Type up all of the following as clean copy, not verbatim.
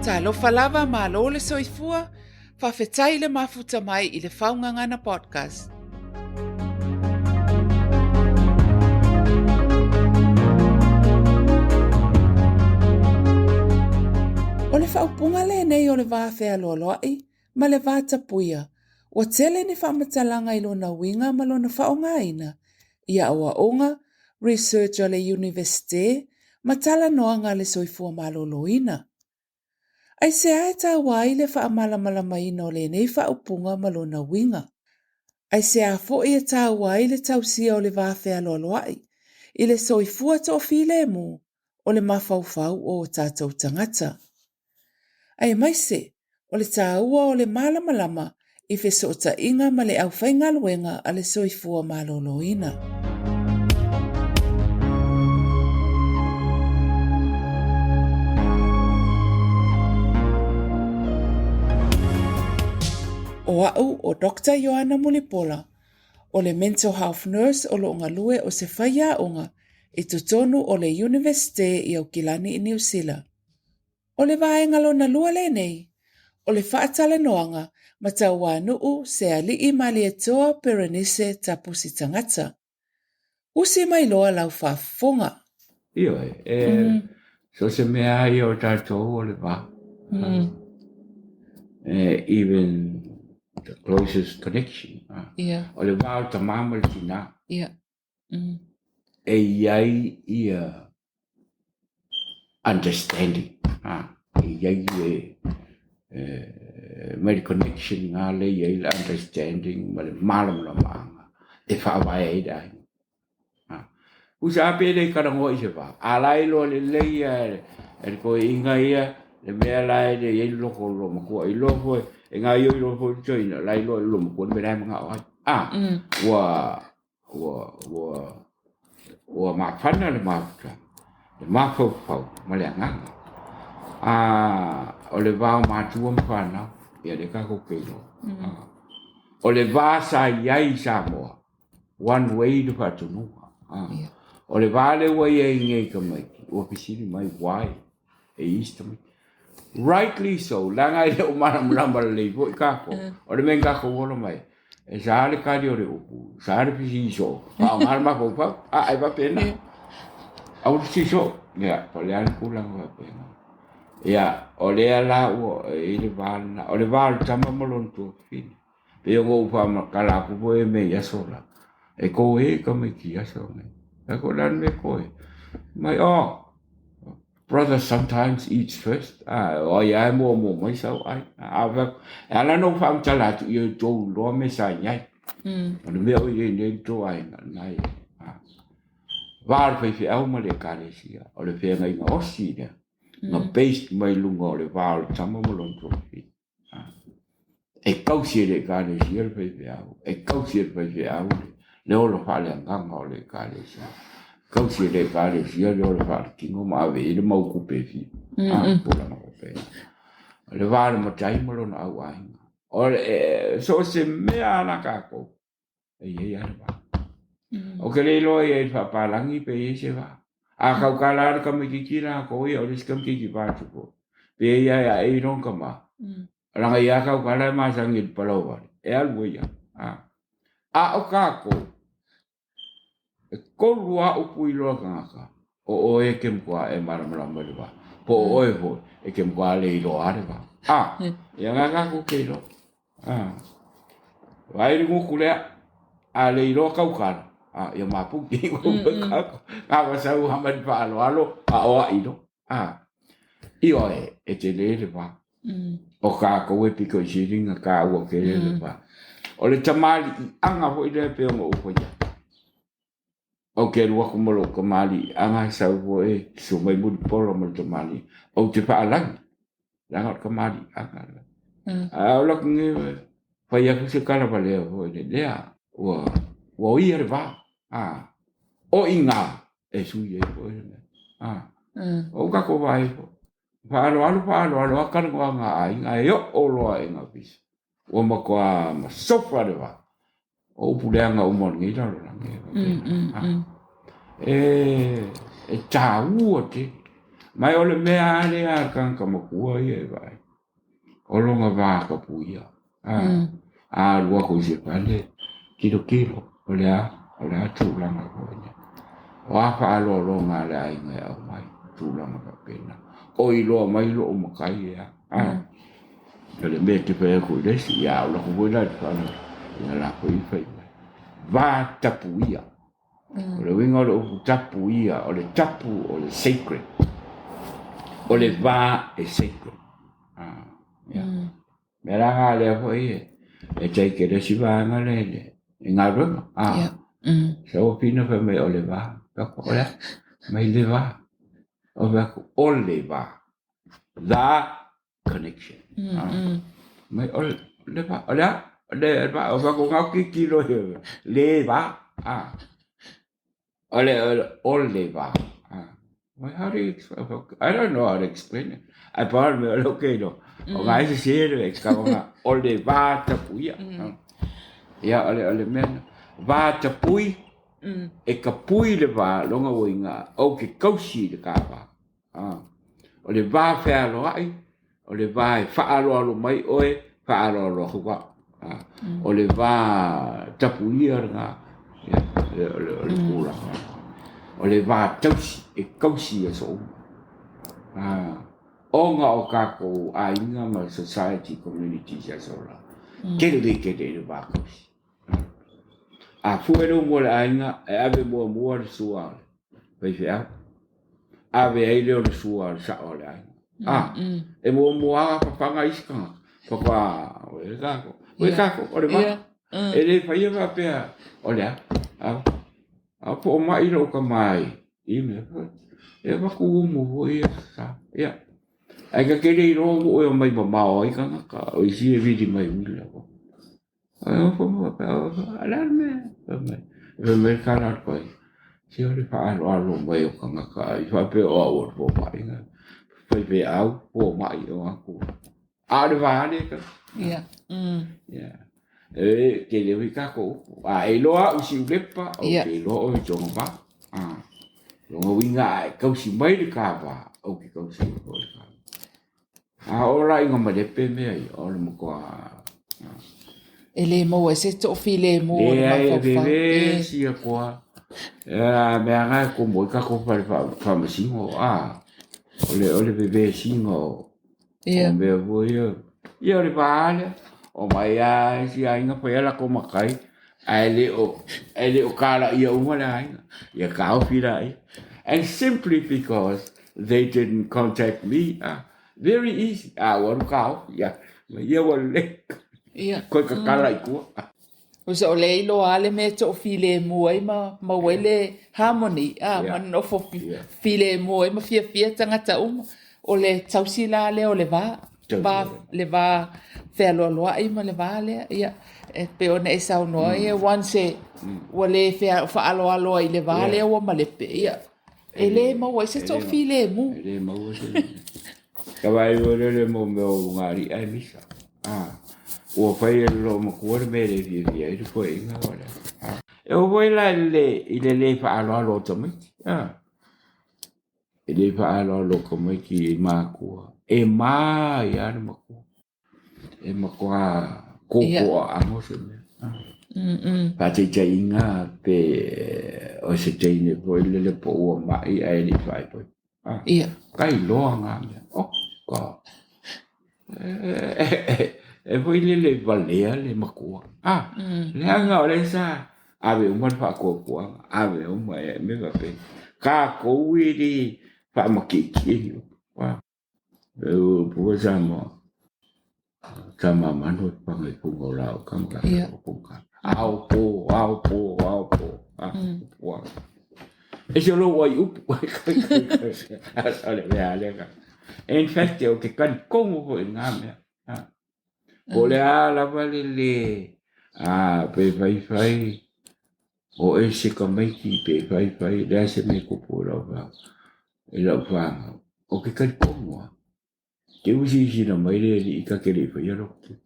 Talofa lava, malo le soifua, faafetai le mafuta mai i le Faugagana Podcast. O le faaupuga lenei o le va fealoaloai ma le va tapuia, ua tele ni faamatalaga i lona uiga ma lona faaaogaina i aoaoga, research a le Iunivesite ma talanoaga a le soifua maloloina. Aisea e taua ai le faamalamalamaina o lenei faaupuga ma lona uiga? Aisea foi e taua ai le tausia o le va fealoaloai i le soifua toafilemu o le mafaufau o o tatou tagata? Aemaise o le taua o le malamalama i fesootaiga ma le aufaigaluega a le soifua maloloina. O au o Doctor Ioana Mulipola, o le Mental Health Nurse o lo o galue o se faiaoga i totonu o le Iunivesite i Aukilani i Niu Sila. O le vaega lona lua lenei o le faatalanoaga ma Tauanu'u Seali'i Malietoa Perenise Tapusitagata. Usi mai loa lau faafofoga. Ioe, e so se mea lava ia o tatou o le va. Even the closest connection. O le va o le tama ma le tina. E i ai ia understanding, e i ai le mai le connection lena lea e i ai le understanding ma le malamalamaaga e faavae ai le aiga. Tusa lava pe le talanoa i se va, a la e iloa lelei lava e le toeaina ia le mea la e le i ai le loto o le loomatua. E iloa foi, e gaoioi loa foi le toeaina, o la e iloa e le loomatua le mea la e manao ai. Ua ua, ua, ua mafana le mafuta, le mafaufau ma le agaga. A, o le va o matua ma fanau, ia lea tatou te iloa. O le va sa i ai i Samoa, one way le faatonuga. O le va lea ua i ai nei i tamaiti, ua fesili mai, why? E isi tamaiti. Rightly so, leaga e le o malamalama lelei foi tatou. O le mea na tatou ola mai, e sa le tali o le upu, sa le fesili soo, faaaoga le mafaufau, a, e faapena. Aua le fesili soo. Ia, po o le a le tulaga faapena. Ia, o lea la ua i ai le va lena. O le va o le tama ma lona tuafafine. Pei ona ou faamatala atu foi mea i aso la, e toē tamaiti i aso nei. Fai atu, o le a le mea e toē? Fai mai, oh, brother sometimes eats first. Ah, o ai lava e muamua mai sau ai. A ou fai atu, e ala ona ou faamatala atu, ia outou iloa mea sa i ai. O le mea o i ai nei le tou aiga, lena e i ai. Va o le faifeau ma le ekalesia, o le feagaiga osi lea, na based mai luga o le va o le tama ma lona tuafafine. E tausi e le Ekalesia le faifeau, e tausi e le faifeau le ola faaleagaga o le Ekalesia, e tausi e le Ekalesia le ola faaletino ma ave i ai le mau tupe e fia. Tulaga faapena. O le va o le matai ma lona auaiga. O le, so o se mea lava tatou, e i ai lava le va. Ou te le iloa i ai i le faapalagi pe i ai se va. A tautala lava le tamaitiiti latou ia, o le isi tamaitiiti patupu, pe ia e ae i lona tama, leaga ia tautala e masani i le palauvale, e alu ai lava. A o tatou, e tolu lava upu i iloa tagata, o oe e te matua e malamalama i le va, po o oe foi e te matua le iloa lava le va. Ia na tatou te iloa. Vaai le gutu lea, a le iloa tautala, ia maputi. Na sau ma le faaaloalo, a o ai loa. Ioe, e tele le va. O tatou e pito i sili ona taua tele le va. O le tamaliiaga foi lea pei ona ou fai atu. Ou te alu atu ma lou tamaliiaga sau foi susu mai Mulipola ma le tamalii. Ou te faalagi, leaga o le tamaliiaga lea. Ae o lou nei fai atu se tala valea foi lea, ua oia le va. O i ina e sui ai foi le mea. O tatou vaai foi. Faaaloalo faaaloalo lava talanoaga a aiga e oo loa ina pisa. Ua matua masofa le va. O upu leaga uma o lenei lalolagi. E taua tele. Ma o le mea lava lea a le tagata matua ia e vaai, o lona vatapuia. A alu atu i se fale, tilotilo, o le a, o le a tulaga foi lea. O a faaaloaloga a le aiga e aumai, tulaga faapena. O iloa mai lou matai ea. O le mea e te fai atu i le isi, ia a alu atu foi la i le fale, ia o la foi e fai mai. Vatapuia. O le uiga o le upu tapuia, o le tapu o le sacred. O le va e sacred. Ia. Mea la na lea foi e take e le isi vaega lea i le i galuega. Sau o Pina fai mai o le va. O le a? Mai le va. O fai atu, o le va. The connection. Mai o le va. O le a? Le va. O fai atu, na o tilotilo le va. O le, o le va. Well, how do you explain? I don't know how to explain it. Ai pa le mea o le okay no. O ngai se se le e ka nga o le va tapuia. Ia o le o le mea na. Va tapui e ka pui le va longa uiga o ke kausi le ka va. O le va fealoai, o le va e faaaloalo mai oe, faaaloalo atu au. O le va tapuia lena, o le tulaga. O le va tausi, e tausi i aso uma. Ona o tatou aiga ma society communities i aso la, tele tele i le va tausi. A fue le umu o le aiga, e ave muamua le sua a le faifeau. Ave ai lea o le sua a le sao o le aiga. A, e muamua lava fafaga isi tagata, faatoa o e tatou. O e tatou, o le va. E le faia faapea, o le a? A po o mai lou tama i mea foi. E avatu umu foi ia sa. Ia. Ae ta te le iloa nuu e omai mamao ai tagata, o isi e vili mai uila. Fai mai le tala a le paia, se o le faaaloalo mai o tagata ai faapea o au o le fomai, faifeau, fomai o atu. A o le va lea e tausi. E tele foi tatou upu. A e iloa au i Siulepa, ou te iloa oe i Togavā. Lona uiga a e tausi mai le ta va, ou te tausi ai foi i le ta va. A oo la ina malepe mea ia, o le matua... E le maua ai se toafilemu o le mafaufau. Leai, e vevesi atu lava. E mea lava e tumu ai tatou fale faamasino, a, o le vevesiga o mea foi ia. Ia o le va lea, omai lava isi aiga fai a latou matai, ae le o kalaia uma le aiga, ia taofi laia. And simply because they didn't contact me, ah, very easy, ah, ua alu taofi, ah, ia ua lelei, koe tatala i tua. Usa o lea iloa lava le mea e toafilemu ai ma maua ai le harmony, ah, ma nofo filemu ai ma fiafia tagata uma. O le tausi la lea o le va, va, le va fealoaloai ma le va lea, ia, e pei ona e saunoa ai, once e, ua le faaaloalo ai i le va lea ua malepe, ia, E le maua ai se toafilemu. E le maua se Ka vaai foi lele mo mea o ulugalii ae misa. Ah, ua fai e le loomatua le mea e le fiafia ai le toeaina o le. Ah. E oo foi la i le, i le le faaaloalo o tamaiti. Ah. E le faaaloalo o tamaiti i matua. E ma ia le matua. E matua kōkō aano se mea. Faataitaiga pe o se teine foi lele po ua ma'i ae le i faaipoipo. Ka iloa ngā mea. Oh God. E foi lele valea le matua. Leaga o lea sa ave uma le faatuatuaga, ave uma e mea faapena. Tatou e le faamakiiki'i ni upu. Upu foi Samoa, tama manu e paga i puga o lao ka maka o puga. Ao po, ao po, ao po. Upu a. E se lou ai upu. O le mea lea ka. In fact, o ke kani kongo foi ngā mea. Po le a lava le le a pe fai fai o e se tamaiti pe fai fai le a se mea tupu i lau i lau whānau. O ke talitonu a. Te usiusina mai le alii ta te le i faia lou tino.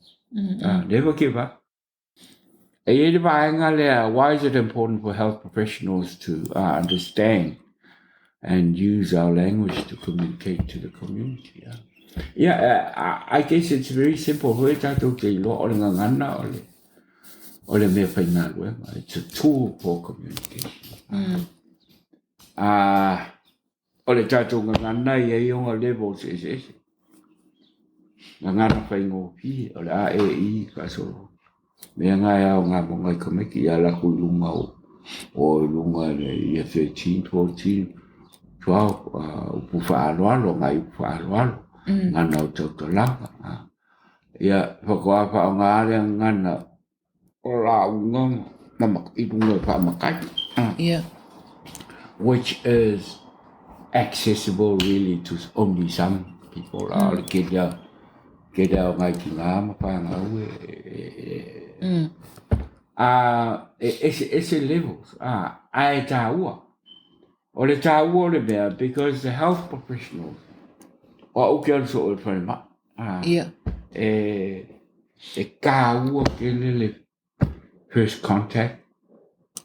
Never give up. E i ai le vaega lea, why is it important for health professionals to understand? and use our language to communicate to the community. Yeah, yeah I, I guess it's very simple. Hoi tātou te iloa o le ngangana o le, o le mea whaingaluega. It's a tool for communication. Mm. Uh, o le tātou ngangana i ai o ngā levels eseese. Gagana faigofie, o le a e i faasolo. Mea ngā e ao ngā mo ngai kamiki i a laku i lunga o, o i lunga i le ia 13, 14, 12, uh, upu whaaloalo, ngā upu whaaloalo, mm. ngana o tautalanga. Uh. Ia, whakoa wha o ngā area ngana o lauga ma i runga i whaamakai. Yeah. Which is accessible really to only some people. Mm. O le kere kere o ngai ki ngā ma whāngau e, e, e, mm. A, e, ese, ese levels, a, a e tāua. O le tāua o le mea, because the health professionals, o au ke alu so o le whare ma, a, yeah. e, e kāua ke lele first contact,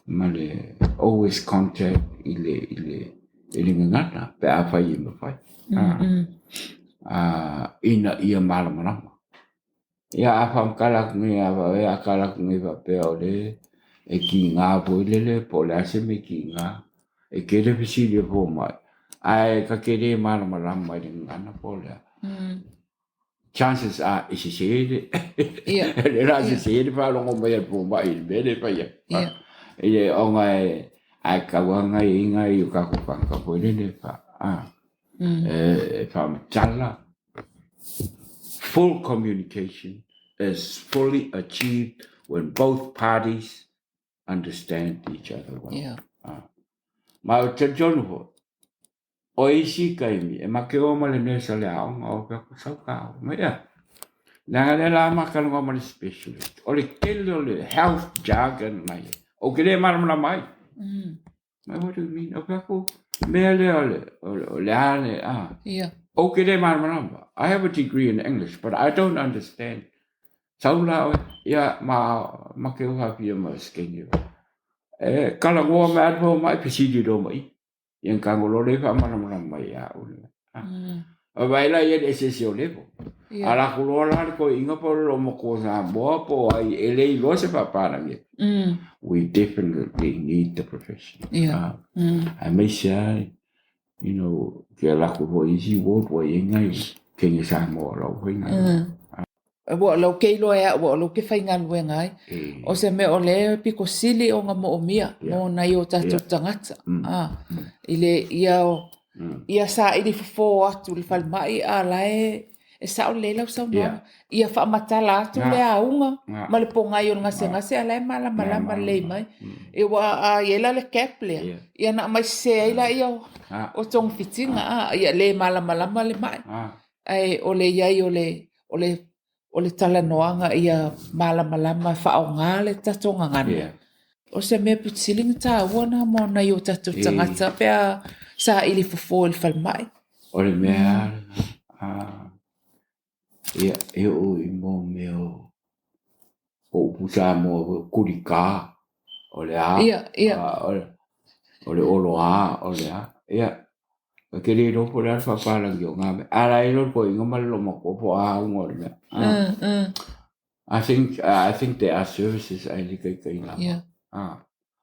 ma le always contact i le, i le, i le ngangana, pe a whai e mawhai. Mm -hmm. A, ina ia malamalama. Ia a whamkala aku ngai a wha a kala aku ngai whapea o le e ki ngā foi lele po le ase me ki ngā e kere fesili e pō mai. Ae ka kere malamalama i le ngana po lea. Mm. Chances are e sese le. Ia. Le rā sese le whalongo mai a pō mai i le mele whai. Ia. I le onga e ae kaua ngai i ngai o kako whanga foi lele wha. Ah. Mm. E, e whamatala. Full communication is fully achieved when both parties understand each other well. Yeah. Ah. Ma o te tonu ho, o isi kaimi, e make o ma le nesa le aonga o pea ko sau ka o. Ma ia, nanga le la ma kalunga ma le specialist. O le kele o le health jargon mai. O ke le maramara mai. Mm. Ma what do you mean? O pea ko mea le o le, o le, o le a le, a. Yeah. O ke le maramarama. I have a degree in English, but I don't understand. Sau la oe, ia, ma, ma ke oha pia ma skenge. E, kala ngoa me atu mai, pesili do mai. Ia kango lore fa maramarama mai a ule. Mm. O vai la ia le ese o levo. Yeah. Ala ku loa la ko inga po lo mo ko sa moa po ai e le iloa se papalagi. Mm. We definitely need the profession. Yeah. Ah, Mm. aemaise lava, you know, ke lako foi i isi ward ua i ai nai kenge Samoa o lau faigaluega. Mm. Ua o lau ke iloa e a'u ua o lau ke faigaluega ai. E. O se mea o le piko sili o nga mo'omia Yeah. mo nai o tatou Yeah. tagata. Mm. Ah, Mm. i le ia o Mm. ia saili fofo atu i le falemai a la e e sao lelei lau saunoaga. Yeah. Ia faamatala atu Nga. le auga Nga. ma le pogai o le gasegase a la e malamalama lelei mai. Mm. E ua a i ai la le gap lea. Yeah. Ia na aumai sese ai laia o Ah. o togafitiga a ia le malamalama le mai. Ah. Ae o le i ai o le o le o le talanoaga ia malamalama e faaaoga le tatou gagana. Yeah. O se mea pito sili ona taua lena mo nai o tatou E. tagata pe a saili fofo i le falemai. O le mea lava lena. Ah. Ia, e oo i mo mea o o upu Samoa foi, o kulikā, o le a, Ia, ia. a, o le, o le oloā, o le a. Ia, e ke le iloa po o le a le faapalagi o ngā mea. A la e iloa le koiga ma le lomakoa po o a auga o le mea. Ah. Mm, mm. I think, I think there are services ai le kaikai lava. Yeah. Ah.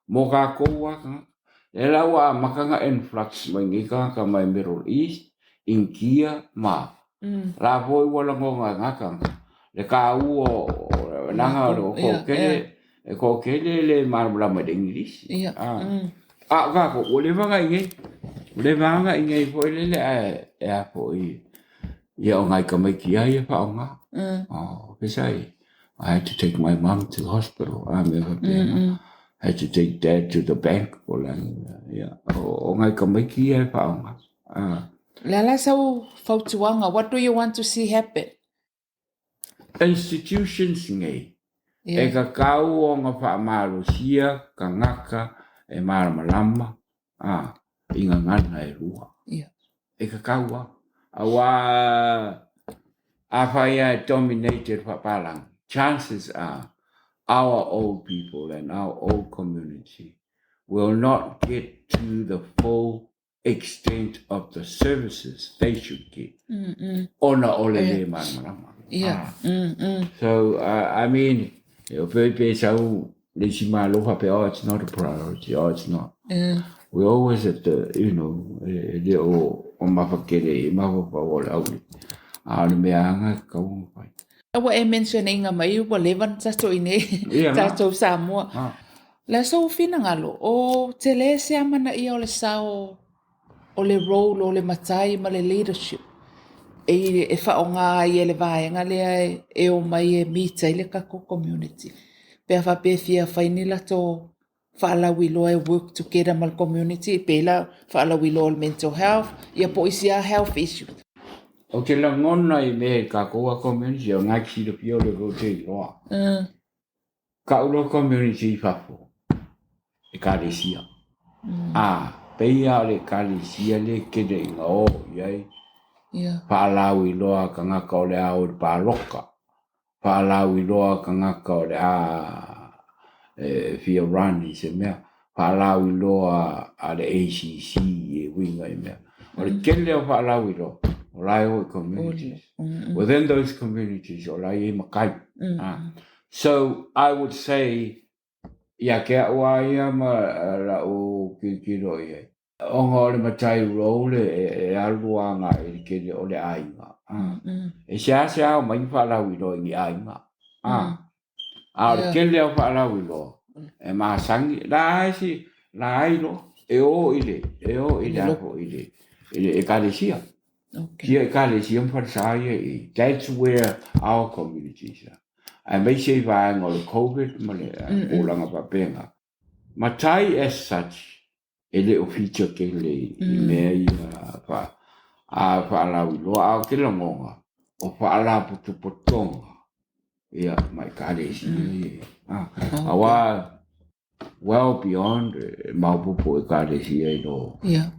Mo kākou lava tagata. Lea la ua amata ona influx mai nei tagata mai Middle East, India ma. Mm. La foi ua lagona e ngā tagata le kāua o leaga o le Yeah, kokele, e kokele le malamalama i le English. Yeah. Ah. Mm. A o kākou, ua leva ona i nei. Ua leva ona i nei foi lele ae e a foi ia o ngai tamaiti ai e whaonga. Mm. Oh, pesai, I had to take my mum to the hospital. A mea faapena. Mm, mm. Had to take dad to the bank po o le a ni mea. Ia, o, o ngai tamaiti ia e whaonga. Ah. Le a la sau fautuaga, what do you want to see happen? Institutions nei, Yeah. e kakau ona whaamalosia kangaka e malamalama a, i gagana e lua. Yeah. E kakau lava. Auā afai lava e dominated faapalagi, chances are our old people and our old community will not get to the full extent of the services they should get ona o le lē malamalama. So, I mean, e o pei pe sau le isi Malo faapea, oh, it's not a priority, oh, it's not. We always at the, you know, e le o o mafakele i mafaufau o le auli. A o le mea anga e tatau ona fai. Ua e mention ina mai ua leva ona tatou i inei, tatou Samoa. Le a sou finagalo, o tele se amanaia o le sao o le role o le matai ma le leadership e, e faaaoga ai e le vaega lea e, e omai e meet ai le tatou community. Pe a faapea e fia fai ni latou faalauiloa e work together ma le community e pei la faalauiloa o le mental health ia po o isi lava health issues. Ou te lagona i mea i kākou a community, o ngā silafia o le vou te iloa. Ka'u loa community i fafo, ekalesia. A, pei a o le ekalesia le kele ina o i ai, faalauiloa tagata o le a o i le paloka, faalauiloa tagata o le a e fia run i se mea, faalauiloa a le ACC e uiga i mea. O le tele o faalauiloa, o la e o i communities. Within those communities, o la e i ai matai. So, I would say, ia te a'u a ia ma la'u tilotilo i ai, ona o le matai role e alu agai i le tele o le aiga, e seasea omai ni faalauiloa i ni aiga, a o le tele o faalauiloa e masani, la isi, la ai loa, e o i le, e o i le a foi i le, i le ekalesia. Sia ekalesia ma falesa ia i, that's where our communities are. Aemaise i vaega o le Covid ma le tulaga faapena. Matai as such, e le o feature tele i mea ia faalauiloa, a o te lagona, o faalapotopotoga ia ma ekalesia ia. Aua well beyond e maopoopo ekalesia i lo. Ia,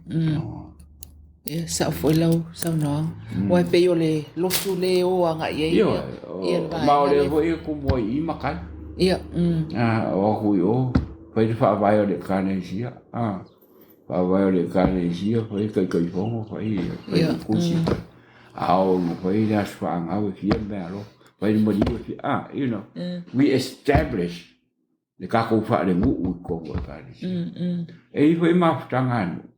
Ia, sao foi lau saunoaga. Aua e pei o le lotu lea e o agai i ai ia, ia le vaega Ma o lea foi e tumu ai i matai. Ia, O atu i o, fai le faavae o le ekalesia, faavae o le ekalesia, fai le taitaifono, fai fai le tusi, a o fai le aso fanau e fia mea alofa, fai le maliu e fia, you know, we establish le tatou faalenuu i totonu o Ekalesia. E i ai foi mafutaga a nuu,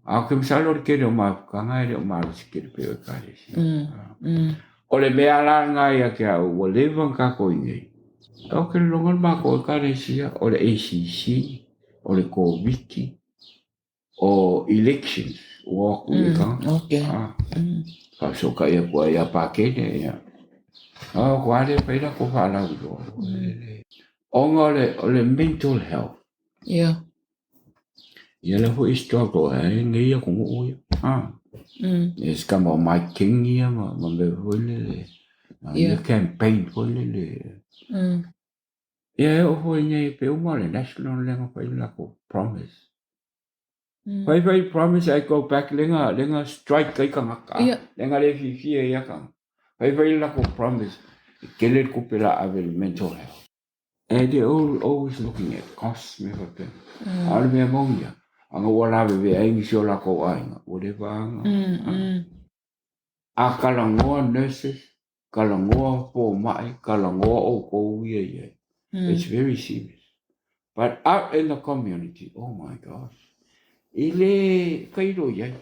a ou te masalo o le tele o mafutaga e le o malosi tele pei o Ekalesia. O le mea la lena ia te au, ua leva ona tatou i inei, ou te lagona le matou Ekalesia, o le ACC, o le Koviti, o elections ua o atu i le tagata. Faafesootai atu ai ia Pakele, ia. O atu lava lea fai latou faalauiloa. Ona o le, o le mental health. Ia lea foi e struggle ai nei atunuu ia. E si tama o Mike King ia ma, ma mea foi lele. Ia campaign foi lele. Ia e oo foi nei pe uma o le national lea na fai le latou promise. Fai fai promise I go back lenga lenga strike ai tagata. Lenga le fiafia ia tagata. Fai fai le latou promise e tele le tupe la ave i le mental health. And they all always looking at costs mea faapena. A o le mea moni ia, ana ua lavevea ai nisi o latou aiga, ua leva ana. A talanoa nurses, talanoa fomai, talanoa outou ia i ai. It's very serious. But out in the community, oh my gosh, e le tailo i ai.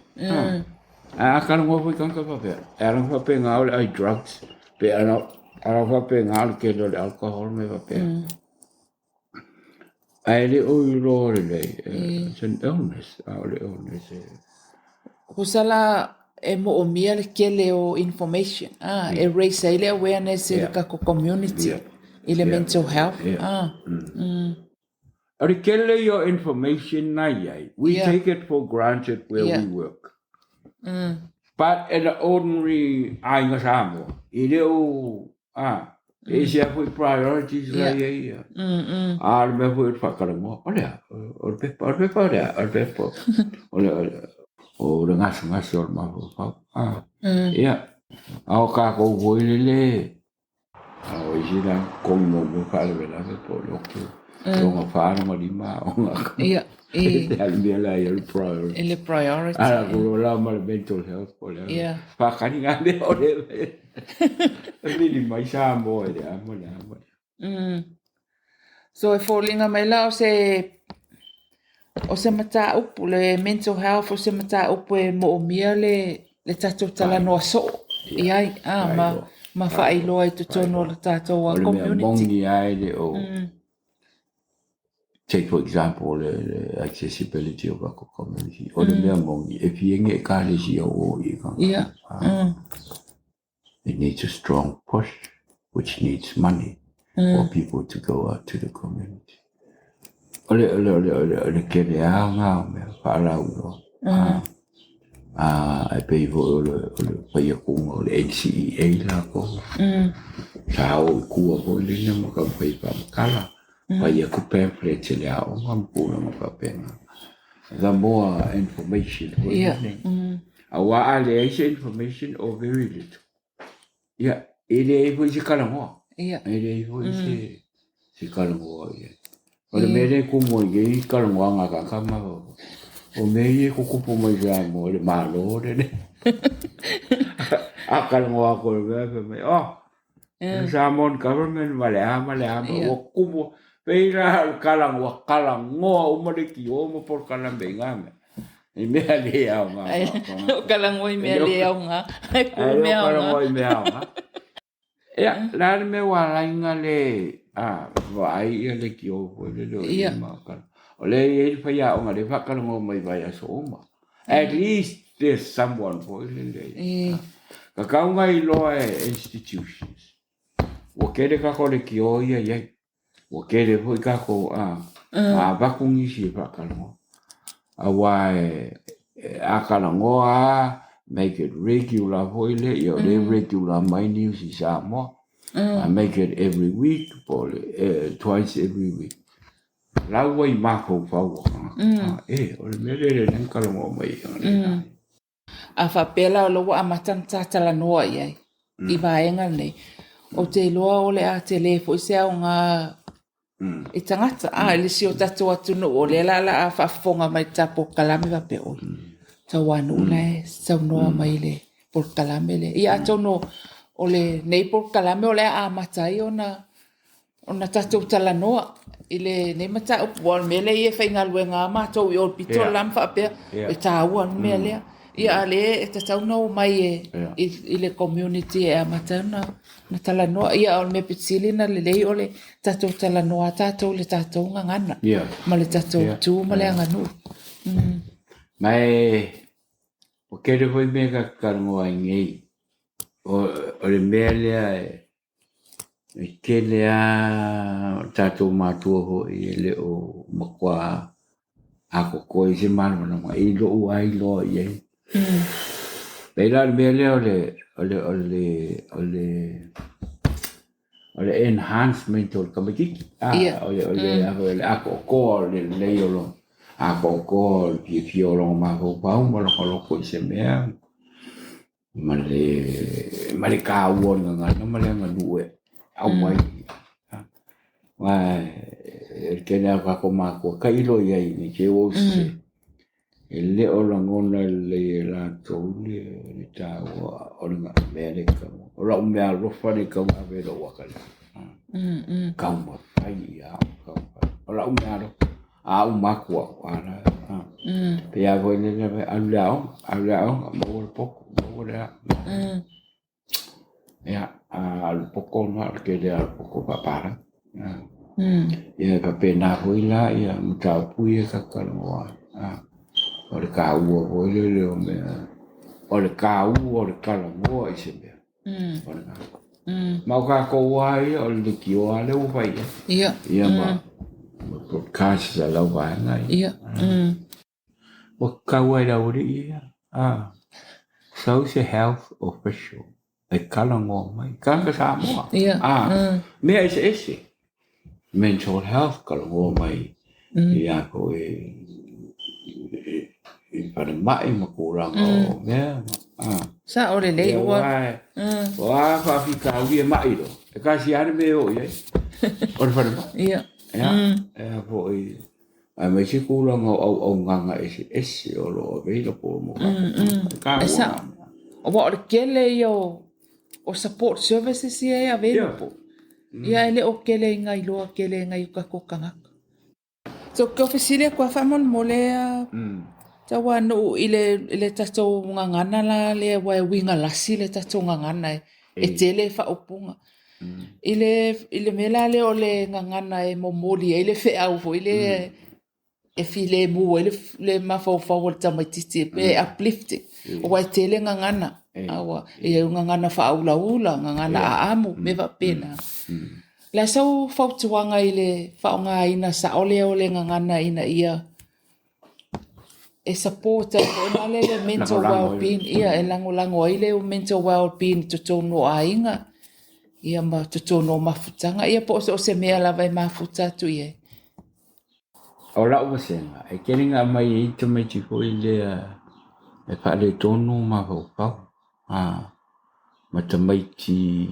A talanoa foi tagata faapea, e ala faapena o le ai drugs, pe ala faapena o le tele o le alcohol mea faapea. Ae le o iloa lelei, it's an illness, a o le illness e... Tusa la e moomia le tele o information, a, e raise ai le awareness i le tatou community i le mental health, a. O le tele ia o information na i ai, we take it for granted where we work. But in an ordinary aiga Samoa, e le o A, e ese lava foi priorities la i ai ia. A o le mea foi o le faatalanoa, o le a? O le pepa, o le pepa o le a? O le pepa, o le, o le gasegase o le mafaufau. A, ia, a o tatou foi lele, a o isi la togi muamua faalavelave po o le oki. Lona fa, lona lima aoga. Ia, i. E le mea la ia le priority. I le priority. Ala ko lo la ma le mental health po le. Ia. Whakani ngā mea o le. Vili mai Samoa i le a ma le a ma le. So e foliga mai la o se o se mataupu le mental health o se mataupu e moomia le le tatou talanoa soo i ai a ma ma faailoa i totonu o le tatou O le mea community. moni ai le o take for example le, le accessibility of our community. O le mea moni e fia nge ekalesia o i ka. Ia. It needs a strong push, which needs money for people to go out to the community. O le, o le, o le, o le, o le kele a ngā o mea, whaalauiloa. A, e pei foi o le, o le whaiakunga o le NCEA la ko. Sa o i kua foi lena ma ka whai whamakala. Whai aku pamphlet le aoga ma pūlanga whapenga. The more information foi Ia. lena. Aua a leai se information or very little. Ia, e leai foi se kalagoa. Ia. E leai foi se, se kalagoa ia. O le mea lea e kumu ai nei kalagoaga a tagata ma fafo. O mea ia e kukupu mai Samoa i le Malo lenei. A kalagoa atu i le mea fai mai, oh, the Samoan government ma le a ma le a ma ua kumu. Pei la o le kalagoa, kalagoa uma leitio ma polokalame i na mea. I mea le aoga. O kalagoa i mea le aoga. Ai ku Ai o mea aoga. kalagoa i mea aoga. Ia, la le mea ua ala ai ona le vaai ia leitio foi lele o Ia. ia ma kala. O lea e i ai le faiaoga lea e faakalagoa mai vaiaso uma. At least there's someone foi lele. E. Kakau ona iloa e institutions. Ua tele tatou leitio ia i ai. Ua tele foi tatou a avatu nisi e faakalagoa. Aua e a kalagoa lava, make it regular foi lea, ia o lea e regular mai news i Samoa. I make it every week po o le twice every week. La ua i mafaufau o tagata. E, o le mea lea lea na kalagoa mai ai. A faapea la o lea ua amata ona ta talanoa i ai i vaega lenei, ou te iloa o le a tele foi se aoga i tagata. A, i le isi o tatou atunuu o lea la o le a faafofoga mai i le ta polokalame faapea, oi, Tauanuu la e saunoa mai i le polokalame lea. Ia atonu o lenei polokalame o le a amata ai ona ona tatou talanoa i lenei mataupu, aua o le mea lea ia e faigaluega lava matou i o i le pito le la ma faapea, e taua le mea lea. Ia a o lea e tatau ona omai e i le community e amata ai ona talanoa. Ia o le mea pito sili ona lelei o le tatou talanoa lava tatou i le tatou gagana ma le tatou tu ma le aganuu. Ma e ua tele foi mea ta te talanoa ai nei, o le mea lea e tele lava o tatou matua foi e le o matua atoatoa i se malamalama i lou lava iloa i ai. Pei la o le mea lea o le o le o le o le o le enhancement o le tamaitiiti, a o le o le o le atoatoa o le lelei o lona atoatoa o le fiafia o lona mafaufau ma lona loto i se mea ma le ma le taua o le gagana ma le aganuu e aumai. Aua e le tele lava o tatou matua tailo i ai ne i te i ua ou sese. E le o lagona lelei e latou le taua o le mea lea e tatau. O lau mea alofa lea e tatau ona ave i lou atalii. Taumafai ia au, taumafai. O lau mea alofa, a uma atu au, a la, a. Pei lava foi lele, alu i le aoga, alu i le aoga, maua le poto, maua le a. Ia, a o le poto lena, o le tele lava o le poto faapalagi. Ia e faapena foi la ia mataupu ia ta te talanoa ai. O le taua foi lele o mea, o le taua o le talanoa i se mea. O lena. Ma o tatou lava ia, o le leitioa lava lea ua fai i ai. Ia ma broadcast a lau vaega ia. Ua tatau lava i le aualii ia, a sau se health official e talanoa mai, tagata Samoa, a mea eseese, mental health talanoa mai ia foi i falemai ma tulaga o mea, a. Sao lelei ua. O a faafitauli e mai loa, e tasi lava le mea e oo i ai, o le falemai. Ia. Ia, e foi aemaise tulaga o auaunaga eseese o lo o available mo tatou tagata. E taua E sao. Aua o le tele ia o support services ia e available. Ia e le o tele ina iloa tele e nai o tatou tagata. So, ou te fesili atu lava faamolemole a Tauanu'u i le tatou gagana la lea aua e uiga lasi le tatou gagana e tele faaupuga. I le mea la lea o le gagana e momoli ai le feau foi lea e filemu ai le mafaufau o le tamaitiiti pe uplifting aua e tele gagana. Aua e i ai gagana faaulaula, gagana aamu, mea faapena. O le a sau fautuaga i le faaaogaina sao lea o le gagana ina ia e support ai foi la le mental well-being, ia e lagolago ai le mental well-being i totonu o aiga, ia ma totonu o mafutaga, ia po o so o se mea lava e mafuta atu i ai. O lau vasega, e tele ina aumai ai tamaiti foi lea e faaletonu mafaufau, ma tamaiti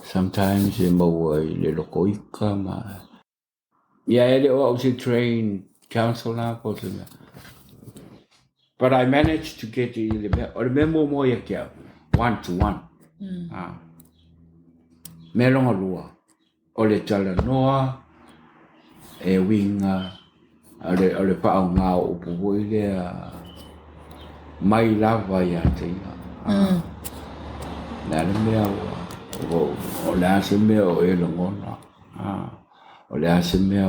sometimes e maua i le lotoita ma... Ia e le o au se trained counsellor po o se mea, but I managed to get i le mea, o le mea muamua ia te au, one to one. Mea lona lua, o le talanoa e uiga o le faaaoga o upu foi lea mai lava ia te ia. O le a le mea ua, o le a se mea o e lagona, o le a se mea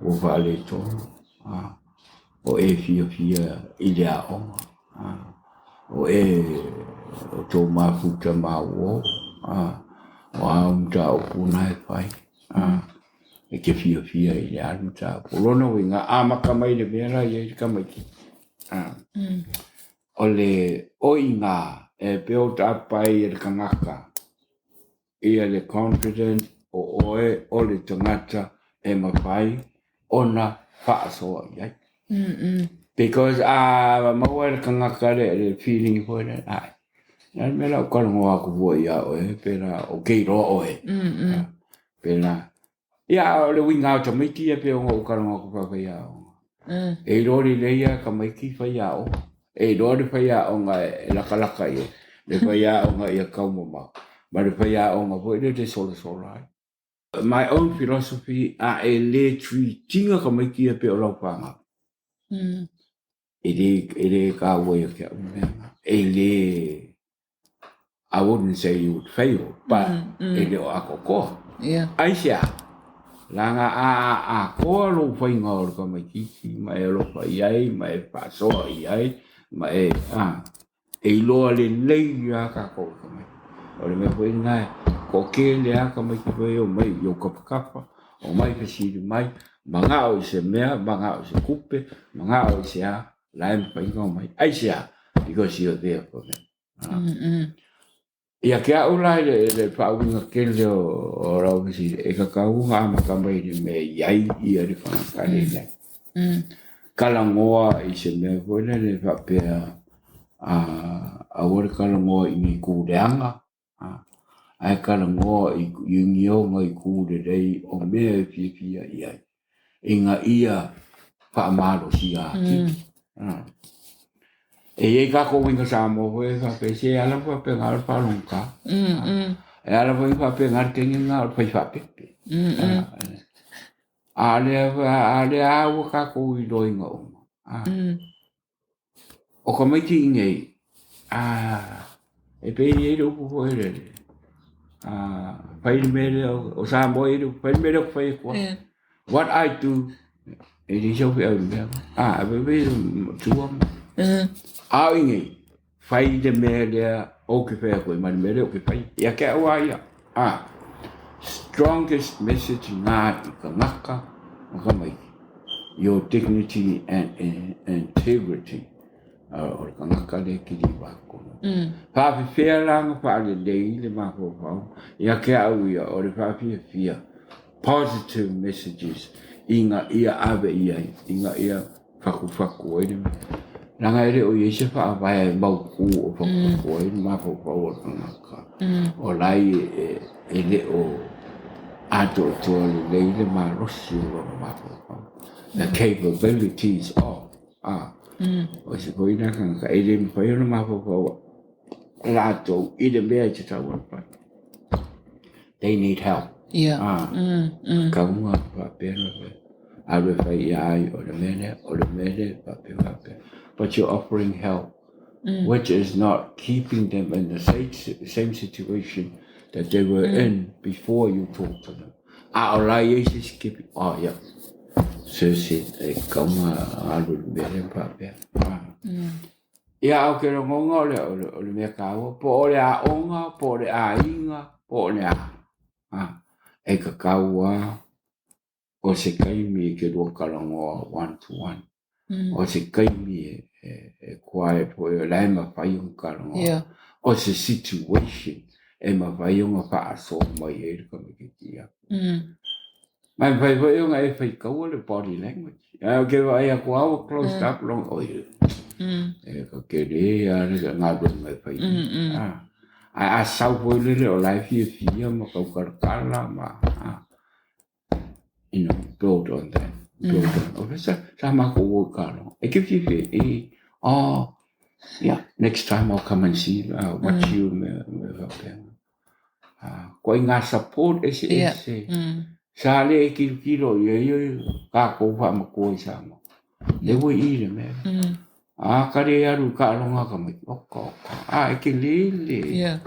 ua faaletonu, o e fiafia i le aoga, o e o tou mafuta ma uo, o a au mataupu na e fai, e te fiafia i le a le mataupu. O lona uiga, amata mai le mea la e i ai le tamaitiiti. O le oiga e build up ai e le tagata ia le confident o oe o le tagata e mafai ona faasoa i ai. Because a maua e le tagata le feeling foi lea, ai, o le a le mea o le a ou talanoa atu fua ia oe pe la ou te iloa oe. Pe la, ia o le uiga o tamaiti ia pei ona ou talanoa atu faafaiaoga. E iloa lelei lava tamaiti faiaoga. E iloa le faiaoga e latalata i ai, le faiaoga ia taumamao, ma le faiaoga foi lele e solasola ai. My own philosophy, a e le treat ina tamaiti ia pei o lau fanau, e le taua ia te au le mea lena. E le, I wouldn't say you would fail, but e le o atoatoa. Aisea? Leaga a atoa lou faiga o le tamaitiiti ma e alofa i ai ma e faasoa i ai ma e, a, e iloa lelei lava tatou i tamaiti. O le mea foi lena e toatele lava tamaiti foi e omai i ou tafatafa, omai fesili mai, manao i se mea, manao i se tupe, manao i se a, la e mafai ona omai. Aisea? Because you're there for them. Ia te au la i le faauiga tele o lau fesili, e tatau ona amata mai i le mea e i ai ia le tagata lea e i ai. Talanoa i se mea foi lele faapea, aua le talanoa i ni itu leaga, ae talanoa i ni ona itu lelei o mea e fiafia i ai, ina ia faamalosia atili. E i ai tatou uiga Samoa foi e faapea, se e ala faapena o le faalogogata. E ala foi faapena le teine lena o le fai faapepe. A o lea lava ua tatou iloaina uma. O tamaiti i inei, e pei e i ai le upu foi lele, fai le mea lea, o Samoa e i ai le upu, fai le mea lea ou te fai atu ai. What I do, e leai sau feau i le mea lena. E pei e matua ma. A o i inei, fai le mea lea ou te fai atu ai ma le mea lea ou te faia. Ia te au lava ia. Strongest message na i tagata ma tamaiti. Your dignity and integrity. O le tagata lea e kiliva atu. Faafefea la ona faalelei le mafaufau ia te au ia o le faafiafia positive messages ina ia ave i ai, ina ia fatufatu ai le mea. Leaga e le o i ai se faavae mautu o fatufatu ai le mafaufau o le tagata, o la e le o... Atoatoa lelei le malosi o lona mafaufau. The capabilities of a o se foi lena tagata e le mafai ona mafaufau latou i le mea e tatau ona fai. They need help. Yeah. Kauga faapea ona fai. Alu e fai ia ai o le mea lea, o le mea lea, faapea faapea. But you're offering help. Which is not keeping them in the same, same situation that they were in before you talk to them. A o la i ai se isi kepi, oh yeah, se se e kauga alu i le mea lea ma faapea. Ia, a o ke lagona o le, o le, o le mea kāua, po o le aoga, po o le aiga, po o le a. E tatau lava o se taimi e te lua talanoa one to one. O se taimi e quiet foi o la e mafai ona talanoa. O se situation e mafai ona faasoa mai ai le tamaitiiti ia. Ma e mafai foi ona e faitaua le body language. Ae ou te vaai atu lava ua closed up lona, oi, e ka tele lava le galuega e fai ai. Ae a sau foi lele o la e fiafia ma tautalatala ma you know, build on that. Build on. O sa, sa makou o i kalo. E ke fiafia e, oh, yeah, next time I'll come and see, watch you me, me faapea. Ko i ngā support ese ese. Sa le e kilokilo i ai oi kākou whaamatua i Samoa. Le ua i le mea. A kare e alu i ka alonga ka mai, oka oka. A e ke lele.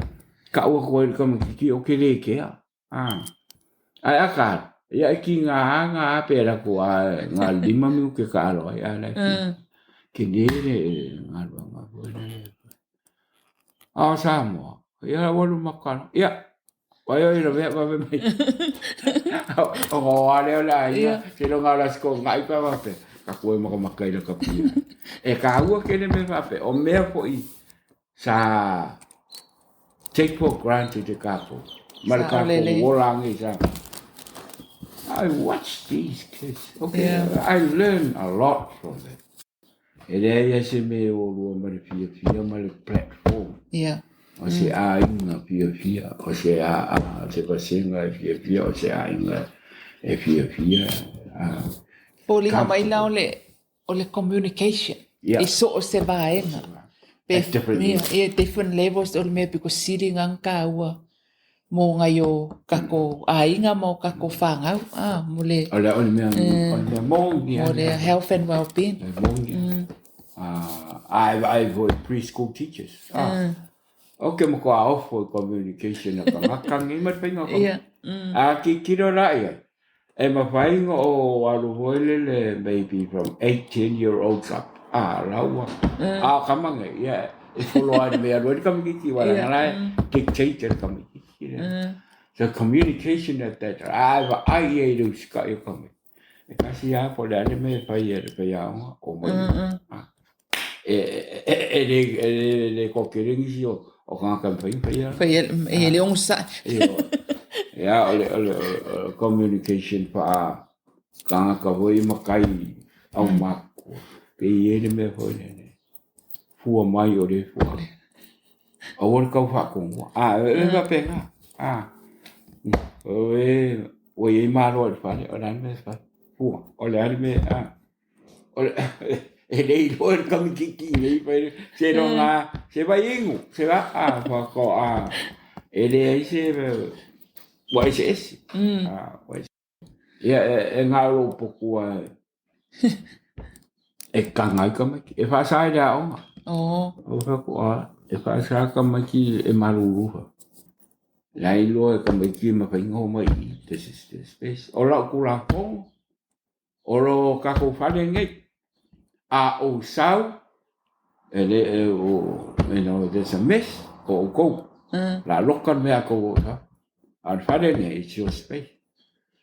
Ka ua koe i ka mai, o ke le kea. Ae a ka alu, ia e ki ngā ngā pera ko a ngā lima miu ke ka alo ai a lai ki. Ke nere ngā rua ngā rua nere. A Samoa, ia walu makana. Ia, wai oi la mea wawe mai. O ngā wā leo la ia, te lo ngā las ko ngai pa wape. Ka koe maka maka i la kapia. E ka ua ke le me wape, o mea po i Sa take for granted e kākou. Ma le kākou ola ange sa. I watch these kids. Okay, yeah. I learn a lot from them. E leai a se mea e olua ma le fiafia ma le platform. Yeah. O se aiga fiafia, o se a, a, se vasega e fiafia, o se aiga e fiafia. Foliga mai la o le o le communication i so o se vaega. Pe, At different levels. Yeah, different levels o le mea piko sili ngā kāua mō ngai o kako aiga ma o kako whāngau. Ah, mo le... O le, o le mea, o le mea mōngi. Mo le health and well-being. Le mōngi. Ai, ai foi preschool teachers. Ah. Okay, mo ko a ofo communication a ka ngakangi ma te whainga ka. Yeah. A ki kiro la ia. E mafai ona o alu foi lele maybe from 8, 10 year olds up a laua a o ka mange ia e follow ai le mea alu ai le kamakiti wa lana la e dictate e le kamakiti lea. So communication at that a e vaai ia i le usikai o kamakiti. E kasi a po o le a le mea e fai e le faiaoga o mai e le koke nisi o o tagata e mafai ona faia. Faia e le onosai. Ia, o le, o le, o le communication faa tagata foi matai au matutua. Pe i ai le mea foi lele, fua mai o le fua. Aua le tau faatonua. A, e faapena. A, o e, ua i ai malo i le fale, o le a le mea e fai? Fua, o le a le mea, a. E le iloa e le kamititi nei fai se longa se vai inu se va a fa a e leai se ua eseese. A ua eseese. Ia e ngā lou poku a e kanga ai tamaiti. E faasa i le aoga. O fai atu a e faasa tamaiti e malulu fa. La iloa e tamaiti e mafai ona omai i i this is the space. O lau Tulafono O lo kakou fale nei, a ou sau, e le, e, o, you know, there's a mess, o oukou. La loka le mea a kou o sau. A o le fale nei, it's your space.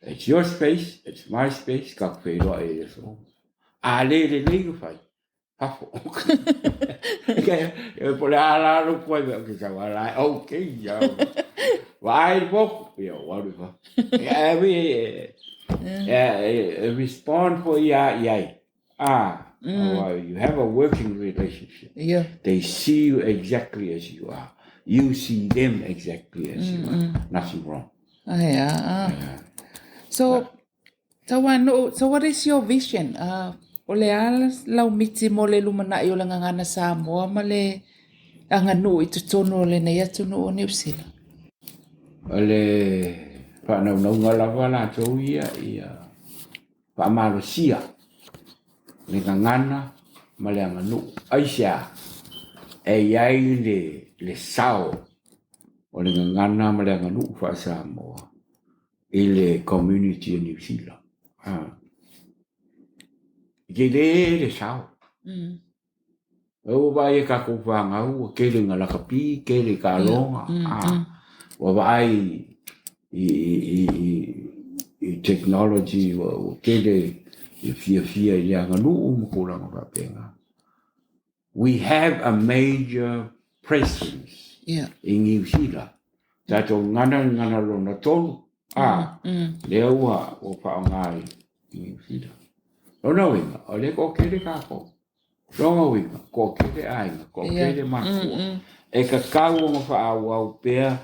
It's your space, it's my space, kakou feiloai i le aso. A le lelei na fai, fafo. E po le a la lou koe mea, ke sau a la, okay, ia. Vaai le moku, ia, ua alu i fafo. Ia, e, e, e, e respond foi ia i ai. Ah, oh, you have a working relationship. Yeah. They see you exactly as you are. You see them exactly as you are. Nothing wrong. Ai, a, a. Yeah. So, Tauanu'u, so what is your vision? O le a lau miti mo le lumanai o le gagana Samoa ma le aganuu i totonu o lenei atunuu o Niu Sila? O le faanaunauga lava latou ia ia faamalosia le gagana ma le aganuu. Aisea? E i ai le sao o le gagana ma le aganuu faa-Samoa i le community o Niu Sila. E tele le sao. Ua vaai e tatou fanau ua tele ina lakapi, tele i taaloga. Ua vaai i technology ua tele le fiafia i le aganuu ma tulaga faapena. We have a major presence i Niu Sila. Tatou gagana le gagana lona tolu, a, lea ua faaaoga i Niu Sila. Lona uiga, o lea e toatele tatou. Lona uiga, toatele aiga, toatele matua. E tatau ona faaauau pea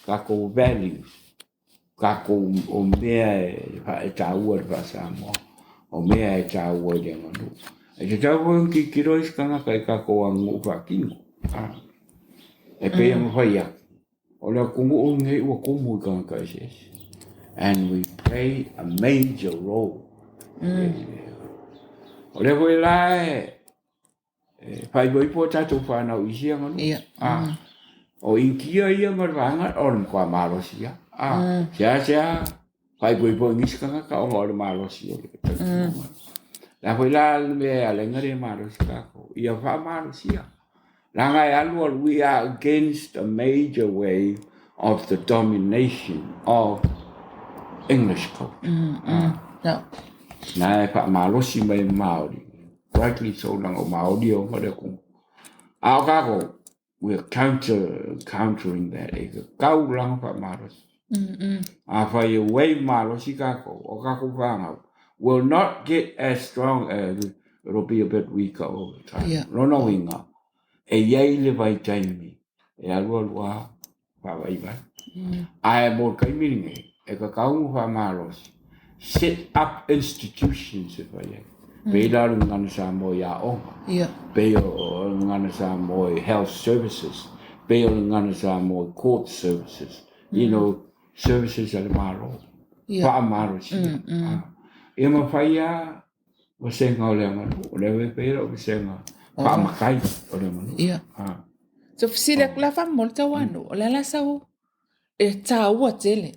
tatou values, tatou o mea e taua i le faa-Samoa, o mea e taua i le aganuu. E tatau foi ona tilotilo isi tagata i tatou aganuu faatino. E pei ona fai atu, o le atunuu lenei ua tumu i tagata eseese. And we play a major role. O lea foi la e faaipoipo a tatou fanau i isi aganuu. O Initia ia ma le vaega o le matua malosi lava. Seasea faaipoipo i nisi tagata ona o le malosi o le talitonuga. O le a foi la le mea e ala ai ona le malosi tatou, ia faamalosia. Leaga e alu alu, we are against a major wave of the domination of English culture. Na e faamalosi mai e Māori, rightly so, leaga o Māori e ona le atunuu. A o tatou, we are counter, countering that, e tatau la ona faamalosi. Afai e wave malosi tatou, o tatou fanau, will not get as strong as it'll be a bit weaker over time. Lona uiga, e i ai le vaitaimi e alualu lava faavaivai. Ae mo le taimi lenei, e tatau ona faamalosi, set up institutions e fai ai. Pei la o le Gagana Samoa i aoga, pei o le Gagana Samoa i health services, pei o le Gagana Samoa i court services, you know, services a le Malo, faamalosia. Ia mafai lava vasega o le aganuu, o lea foi e fai lau vasega faamatai o le aganuu. Ia. So fesili atu la faamolemole Tauanu'u, o le a la sau e taua tele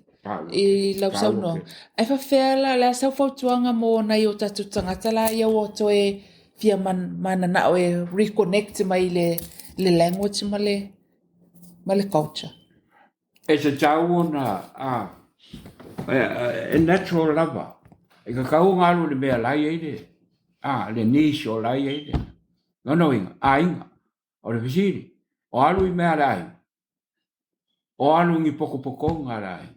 i lau saunoaga. Ae faafefea la, o le a sau fautuaga mo nai o tatou tagata la ia ua toe fia mananao e reconnect mai i le language ma le culture? E tatau ona, e natural lava, e tatau ona alu i le mea la e i ai le, le niche o la e i ai le, lona uiga, aiga. O le fesili, o alu i mea a le aiga? O alu i ni potopotoga a le aiga?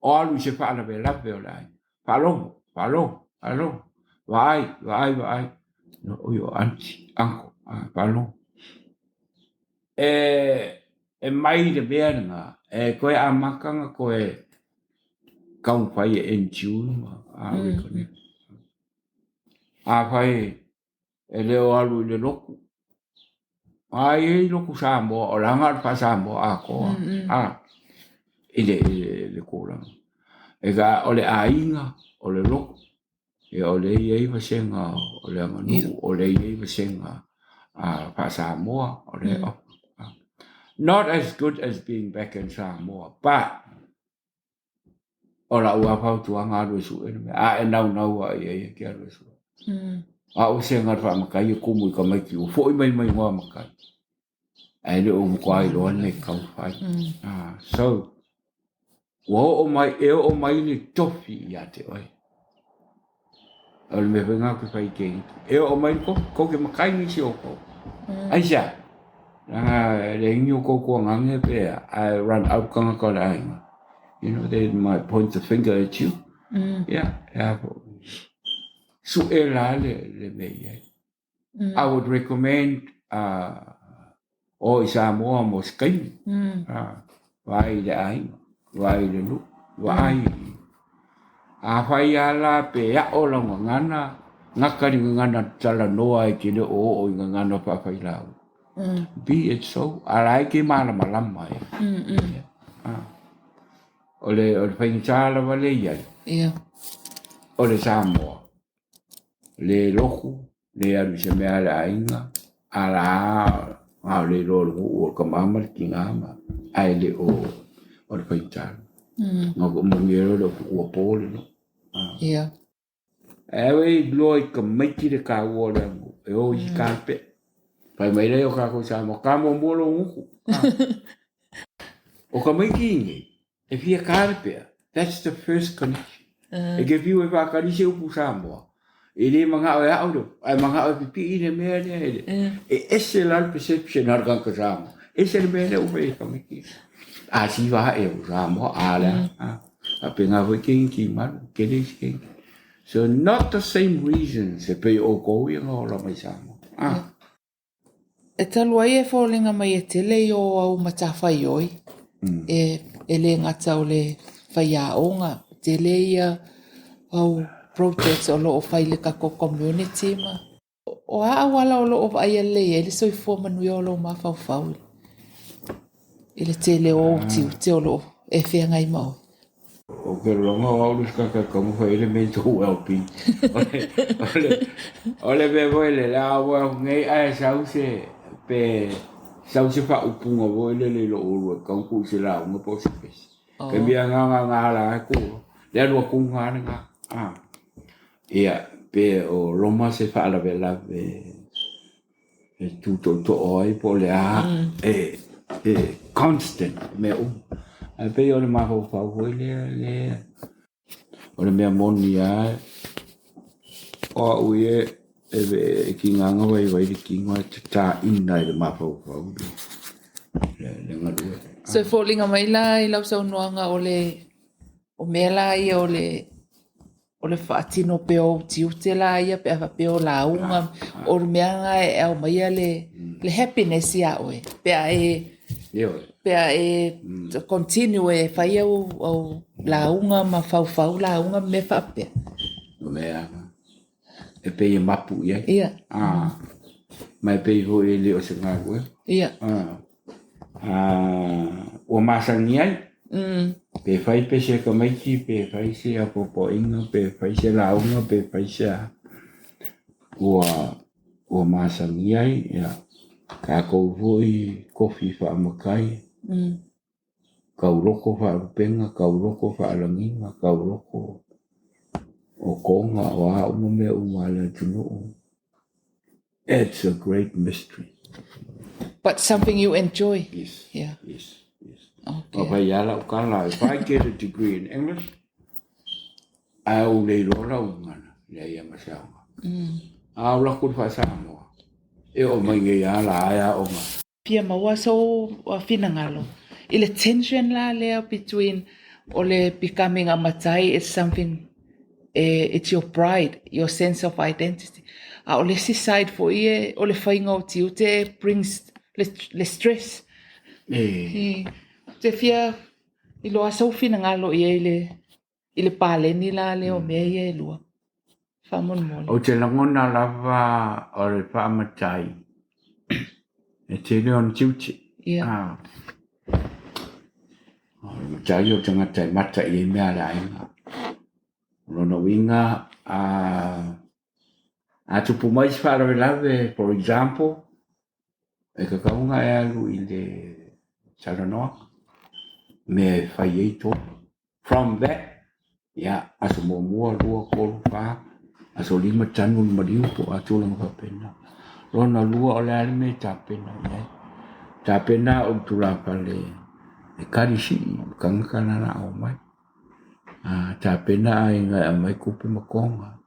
O alu i se faalavelave o le aiga? Faalogo, faalogo, faalogo, vaai, vaai, vaai. Oi o aunty, uncle, faalogo. E, e mai le mea lena, e toe amata ona toe taumafai e in tune ma reconnect. Afai e le o alu i le lotu, a i ai lotu Samoa, o le aga o le faa-Samoa atoa, a, i le, i le tulaga. E ka, o le aiga, o le lotu, ia o lea e i ai vasega o le aganuu, o lea e i ai vasega faa-Samoa, o lea, not as good as being back in Samoa, but O lau lava fautuaga alu e sue le mea, a e naunau lava i ai e te alu e sue. A o se gata faamatai e tumu i tamaiti ua foi mai ma igoa matai, ae le o matua iloa le mea e tatau ona fai. So, ua oo mai, e oo mai le tofi ia te oe. O le mea foi lena ou te fai i teiniti. E oo mai le tofi, tou te matai nisi o outou. Aisea? Leaga e leai ni o tou tuagaga pe a, ae run out tagata o le aiga. You know, they might point the finger at you. Ia, e a foi. Sue la le, le mea i ai. I would recommend o i Samoa mo se taimi. Vaai i le aiga, vaai i le nuu, vaai. Afai lava la pe a'o lau gagana, gata i le gagana talanoa e te le o oo i gagana faafailau. Be it so, a la e te malamalama e. O le, o le faigata lava le i ai. Ia. O le Samoa, le loku, le alu i se mea a le aiga, a la a o le iloa o le nuu o le tama ma le tina ma, ae le o, o le faigata. Na moni ai loa le ua po le nuu. Ia. Ae au e iloa i tamaiti le taua o le aganuu e o i kape. Fai mai lea o kākou Samoa, ka muamua lou gutu. O tamaiti nei, e fia kalepea. That's the first connection. E te fiu e whakari se upu Samoa. E le manao e ao le, ae manao e pipii le mea lea e le. E ese la le perception a le tagata Samoa. Ese le mea lea ua fai e tamaiti. A siva hae o Samoa, a lea. Faapena foi keiki malu, tele isi keiki. So not the same reasons e pei o outou ia na ola mai Samoa. Ah. E talu ai e foliga mai e tele i o au matafaioi, e, e le gata o le faiaoga, tele ia au projects o lo o fai i le tatou community ma O a auala o lo o vaaia lelei ai le soifua manuia o lou mafaufau i le tele o ou tiute o lo o e feagai ma oe? Ou te lagona o au le isi tagata e taumafai ai le mental well-being. O le mea foi lele, a oo atu nei ae sau se, pe sau se faaupuga foi lele i lou ulu e tatau ona tuu i se lauga po o se pese. Ke mea nga nga la e ku, le alu atu nga le nga. Ia, pe o Roma se faalavelave e tutootoo ai po o le a, e, e constant mea uma. Ae pei o le mafaufau foi lea, lea, o le mea moni lava, o au ia e, e tiga ona vaivai le tino ae tataina i le mafaufau le, le galuega. So e foliga mai la i lau saunoaga o le, o mea la ia o le o le faatino pea o ou tiute la ia pe a faapea o lauga, o le mea lena e aumaia le, le happiness ia oe pe a e, pe a e continue e fai au, au lauga ma faufau lauga ma mea faapea. O mea e pei e mapu i ai. Ia. Ah. Ma e pei foi e le o se galuega. Ia. Ah. Ua masani ai. Pe fai pese a tamaiti, pe fai se apoapoaiga, pe fai se lauga, pe fai se a. Ua, ua masani ai, ia, tatou foi kofi faamatai, tauloko faalupega, tauloko faalagiga, tauloko o toga, o a uma mea uma a le atunuu. It's a great mystery. But something you enjoy. Yes. Yeah. Yes. Yes. Okay. Ua fai lava lau tala, if I get a degree in English, ae ou le iloa lau gagana, leai lava ma se aoga. A ou alu atu i le faa-Samoa, e oo mai nei lava la e aoga. Fia maua sou finagalo i le tension la lea between o le becoming a matai it's something it's your pride, your sense of identity a o le isi side foi e o le faiga o tiute brings le stress. E. Te fia iloa sou finagalo i ai le i le paleni la lea o mea ia e lua. Faamolemole. Ou te lagona lava o le faamatai e tele ona tiute. Ia. Ah. O le matai o le tagata e mata i ai mea a le aiga. O lona uiga, a, a tupu mai se faalavelave, for example, e tatau ona e alu i le talanoaga, mea e fai ai tonu. From that, ia, aso muamua, lua, tolu, fa, aso lima, tanu le maliu po o a tulaga faapena. Lona lua o le a le mea e tapena i ai. Tapena o le tulafale e kali sii i tagata na la omai. A tapena aiga e aumai tupe ma toga.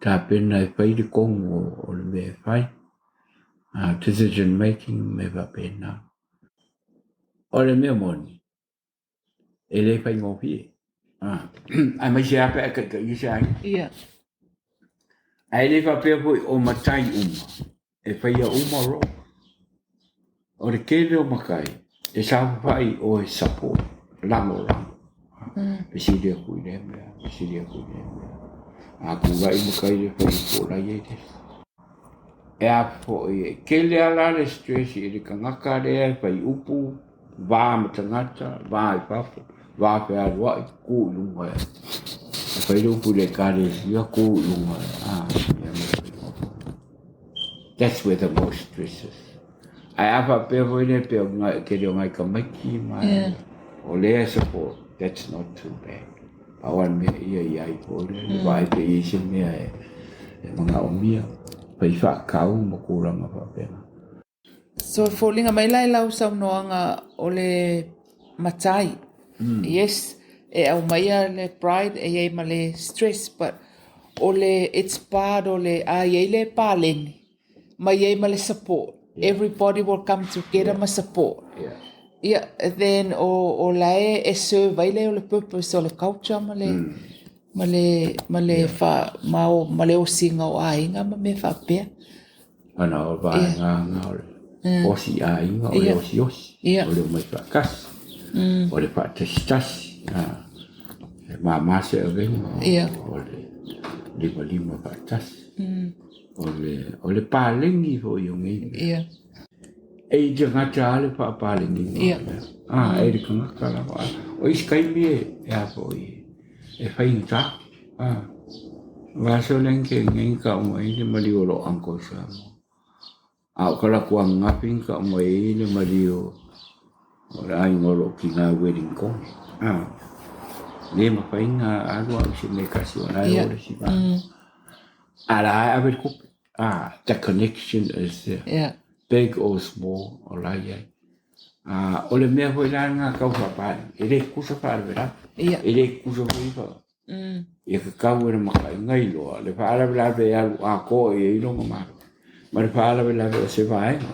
Tapena e fai le tonu o le mea e fai. Decision making ma mea faapena. O le mea moni, e le faigofie. Aemaise lava pe a taitaia se aiga. Ia. Ae le faapea foi o matai uma, e faia uma role. O le tele o matai, e saofafai o e support, lagolago. Fesili aku i lea mea, fesili aku i lea mea. A tulai matai le fai upu o la e i ai le isi. E a foi, e tele lava la le stress i le tagata lea e fai upu, va ma tagata, va i fafo, va fealuai, tu i luga e fai le upu i le ekalesia, tu i luga e, a, ia ma le faiga foi. That's where the most stress is. Ae a faapea foi lea pei o le tele o nai tamaiti ma o lea e support, that's not too bad. Pau lava le mea ia i ai foi lea, le vaai pe i ai se mea e manaomia, fai faatau ma tulaga faapena. So e foliga mai la i lau saunoaga o le matai, yes, e aumaia le pride e i ai ma le stress but o le it's part o le a i ai le paleni ma i ai ma le support. Everybody will come together ma support. Ia, then o, o la e, e serve ai lea o le purpose o le culture ma le, ma le, ma le, fa, ma, o, ma le osiga o aiga ma mea faapea. Ana o vaega nga o le osi aiga, o le osiosi, o le omai faatasi, o le faatasitasi, e mama se avega, o le limalima faatasi, o le paleni foi o nei mea. E i tagata lava le faapaleniga o mea. A, e le tagata lava. O isi taimi e a foi, e faigata. A, vaiaso lea na tea nei na tau mai ai le maliu o lou uncle i Samoa. A o talaatu ananafi na tau mai ai le maliu o le aiga o lou tina Wellington. A, le mafai ona alu au i se mea e tasi o la e o le isi vaega. A la e ave le tupe. A, the connection is there. Big or small, o la e i ai. A, o le mea foi la lena tau faapaleni, e le tutusa faalavelave. E le tutusa foi fa. Ia tatau e le makaiga iloa le faalavelave e alu atoa i ai lona malo ma le faalavelave o se vaega.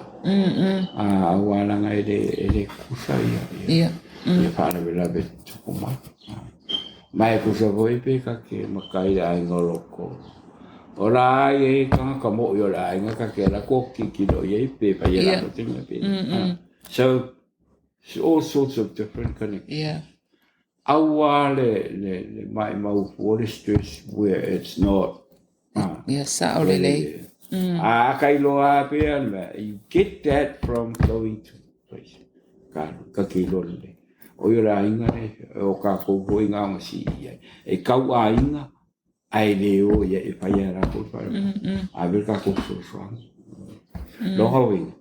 A, aua leaga e le, e le tutusa ia, ia, ia faalavelave e tutupu mai. Ma e tusa foi pe ta te matai i le aiga o loko. O la e i ai tagata moʻi o le aiga ta te alu atu o tilotilo i ai pe fai e latou se mea pe. So, all sorts of different connections. Aua le, le, le maʻimau fua le stress where it's not. Ia, sao lelei. A ka iloa lava pea le mea, you get that from going to place. Ka, ka te iloa lelei. O ia o le aiga lea, o kākou foi ngā ona sii i ai. E kau aiga, ae le o ia e fai e lākou le faalavelave. Ave le tatou fesoasoani. Lona uiga,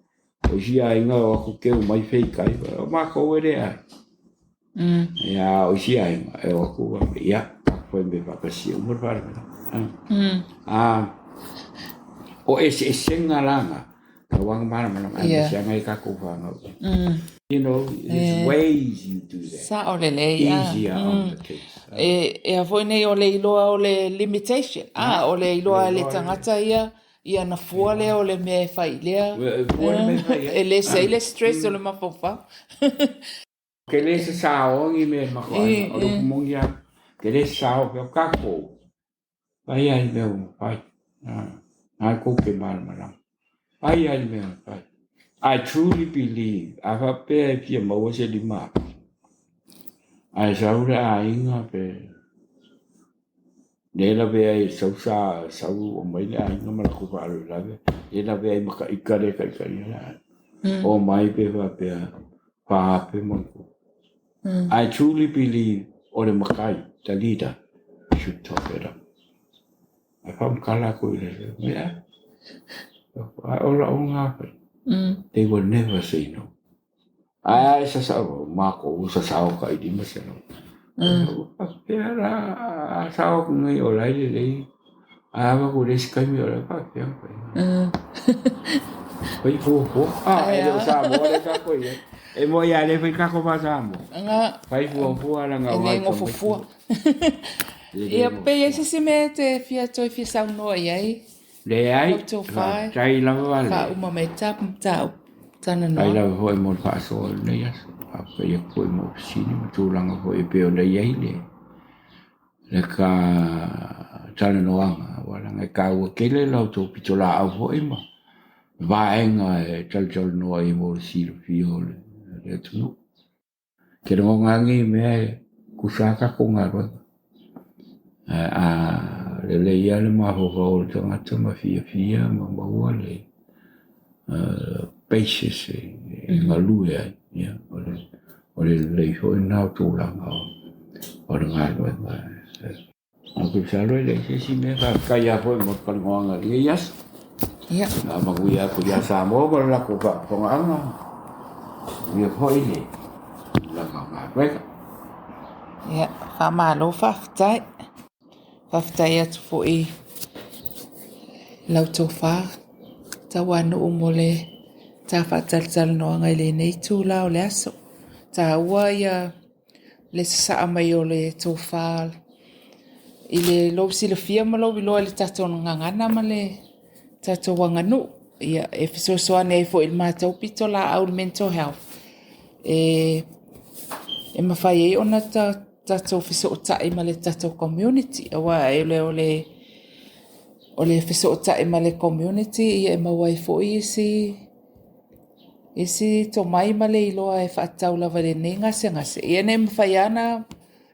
o isi aiga e o atu keu mai feitai, o matou e le ai. Ia, o isi aiga e o atu, ia, tatou fai mea faatasi e uma le faalavelave. O eseesega la na, tau lava na malamalama aemaise lava nai a tatou fanau. You know, there's ways you do that. Sao lelei, a. Easier on the kids. E, e a foi nei o le iloa o le limitation, a, o le iloa e le tagata ia, ia na fua lea o le mea e fai i lea, e le se ai le stress o le mafaufau. Ke le sasao ni mea e makuaiga, o le upu moni lava, ke le sasao pea o tatou, fai lava i le mea ua mafai. Na tou te malamalama. Fai lava i le mea ua mafai. I truly believe, a faapea e fia maua se 5,000, ae sau le aiga pe le lavea ai e sau sa sau omai le aiga ma latou faalavelave, le lavea ai ma ta ita lea e taitaia le aiga. Omai pe faapea 4,000 ma ona tupu. I truly believe o le matai, the leader, should top it up. Ae faamatala atu i le mea, ae o lau lena fai. They will never say no. Ae a e sasao, makou sasao tai 500. Faapea la, a sao atu nei o la e lelei, ae a avatu i le isi taimi o la e faapea ona fai. Fai fuafua. Ah, e le o Samoa lea tatou i ai. E moi lava lea e fai tatou faa-Samoa. Fai fuafua leaga o nai tamaiti. E le gofofua. Ia, pe i ai se isi mea e te fia toe fia saunoa i ai? Leai, faafetai lava le. Faauma mai ta mataupu talanoa. Faafetai lava foi mo le faasoa i lenei aso. Faafetai atu foi mo fesili ma tulaga foi e pei ona i ai le le ta talanoaga aua leaga e taua tele la outou pitolaau foi ma vaega e talatalanoa ai mo le silafia o le atunuu. Ke lagona lava lenei mea e tutusa lava tatou galuega. Ae a lelei lava le mafaufau o le tagata ma fiafia ma maua le basis e galue ai, ia, o le lelei foi lena o tulaga o le galuega. Ou te masalo e leai se isi mea, faafetai lava foi mo le talanoaga i lenei aso. Ia. Faamanuia atu ia Samoa ma le latou faafofogaaga, manuia foi le tulaga o galuega. Ia, faamalo faafetai. Faafetai atu foi i lau tofa Tauanuu mo le ta faatalatalanoaga i lenei itula o le aso. E taua ia le sasaa mai o le tofa i le lou silafia ma lou iloa i le tatou gagana ma le tatou aganuu. Ia, e fesoasoani ai foi i le matou pitolaau i le mental health e mafai ai ona tatou fesootai ma le tatou community aua e le o le o le fesootai ma le community e maua ai foi isi isi tomai ma le iloa e faatatau lava i lenei gasegase. Ia ne i mafai lava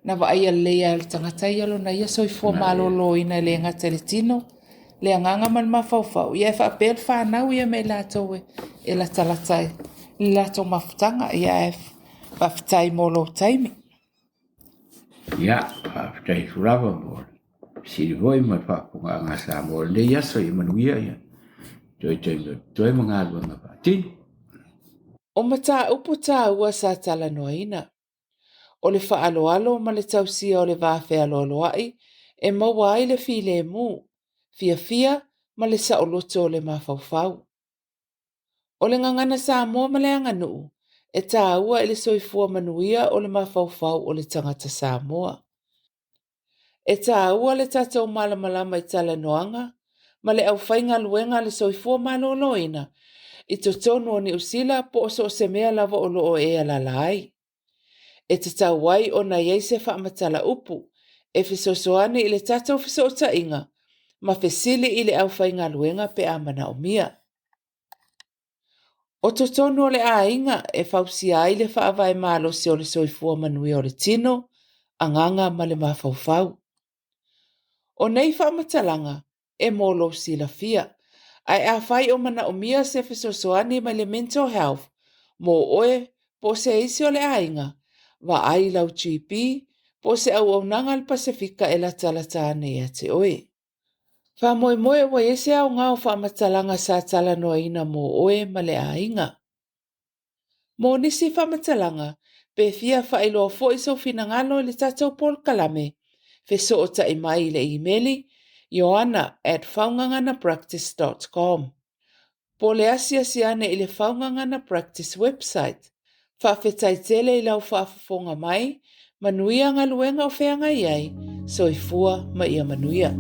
ona vaaia lelei e le tagata ia lona ia soifua maloloina e le gata i le tino, le agaga ma le mafaufau, ia ae faapea le fanau ia ma i latou e latalata i le latou mafutaga. Ia ae faafetai mo lou taimi. Ia, faafetai atu lava mo le fesili foi ma le faafofogaaga a Samoa i lenei aso. Ia manuia ia toe taimi o totoe ma galuega faatino. O mataupu taua sa talanoaina, o le faaaloalo ma le tausia o le va fealoaloai e maua ai le filemu, fiafia ma le saoloto o le mafaufau. O le gagana Samoa ma le aganuu e taua i le soifua manuia o le mafaufau o le tagata Samoa. E taua le tatou malamalama i talanoaga ma le aufaigaluega a le soifua maloloina i totonu o Niu Sila po o so o se mea lava o lo o e alaala ai. E tatau ai ona i ai se faamatala upu e fesoasoani i le tatou fesootaiga ma fesili i le aufaigaluega pe a manaomia. O totonu o le aiga e fausia ai le faavae malosi o le soifua manuia o le tino, agaga ma le mafaufau. O nei faamatalaga e mo lou silafia, ae afai o manaomia se fesoasoani mai le Mental Health mo oe po o se isi o le aiga, vaai i lau GP po o se auaunaga a le Pasefika e latalata ane ia te oe. Faamoemoe ua i ai se aoga o faamatalaga sa talanoaina mo oe ma le aiga. Mo nisi faamatalaga, pe fia faailoa foi sou finagalo i le tatou polokalame, fesootai mai i le imeli ioana at faugaganapractice dot com po o le asiasi ane i le Faugagana Practice website. Faafetai tele i lau faafofoga mai, manuia galuega o feagai ai, soifua ma ia manuia.